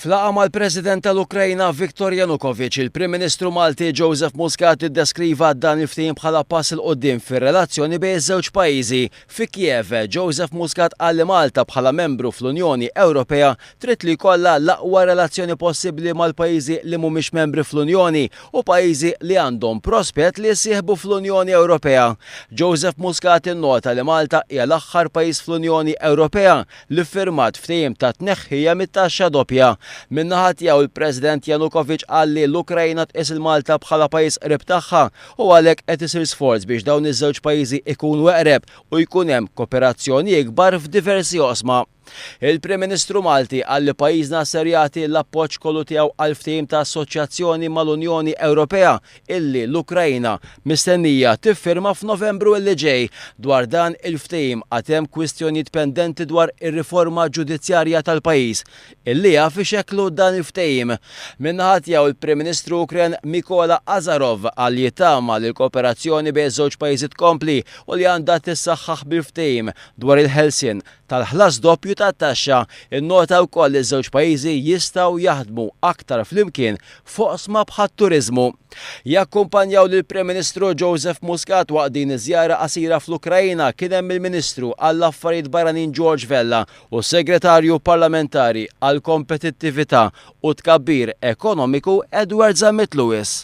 F'laqgħa mal-President tal-Ukrajna Viktor Yanukovych, il-Prim Ministru Malti Joseph Muscat iddeskriva dan il-ftehim bħala pass 'il quddiem fir-relazzjoni bejn iż-żewġ pajjiżi. Fi Kiev, Joseph Muscat qal li Malta bħala membru fl-Unjoni Ewropea trid li jkollha l-aqwa relazzjoni possibbli mal-pajjiżi li mhumiex membri fl-Unjoni u pajjiżi li għandhom prospett li jissieħbu fl-Unjoni Ewropea. Joseph Muscat innota li Malta hija l-aħħar pajjiż fl-Unjoni Ewropea li ffirmat ftehim ta' tneħħija mit-taxxa doppja. Min-naħa tiegħu l-President Yanukovych qal li l-Ukraina tqis 'il Malta bħala pajjiż qrib tagħha u għalhekk qed isir sforz biex dawn iż-żewġ pajjiżi ikunu eqreb u jkun hemm koperazzjoni ikbar f'diversi oqsma. Il-Prim Ministru Malti qal li pajjiżna ser jagħti l-appoġġ kollu tiegħu għall-ftehim ta' assoċjazzjoni mal-Unjoni Ewropea illi l-Ukraina mistennija tiffirma f'Novembru illi ġej. Dwar dan il-ftehim għad hemm kwistjonijiet pendenti dwar ir-riforma ġudizzjarja tal-pajjiż illi jaf ixekklu dan il-ftehim. Min-naħa tiegħu l-Prim Ministru Ukren Mykola Azarov qal li jittama li l-kooperazzjoni bejn iż-żewġ pajjiżi tkompli u li għandha tissaħħaħ bil-ftehim dwar il-ħelsien tal-ħlas doppju tat-taxxa. Innota wkoll li ż-żewġ pajjiżi jistgħu jaħdmu aktar flimkien f'oqsma bħat-turiżmu. Jakkumpanjaw lill-Prim Ministru Joseph Muscat waqt din iż-żjara qasira fl-Ukraina kien hemm il-Ministru għall-Affarijiet Barranin George Vella u s-Segretarju Parlamentari għall-Kompetittività u Tkabbir Ekonomiku Edward Zammit Lewis.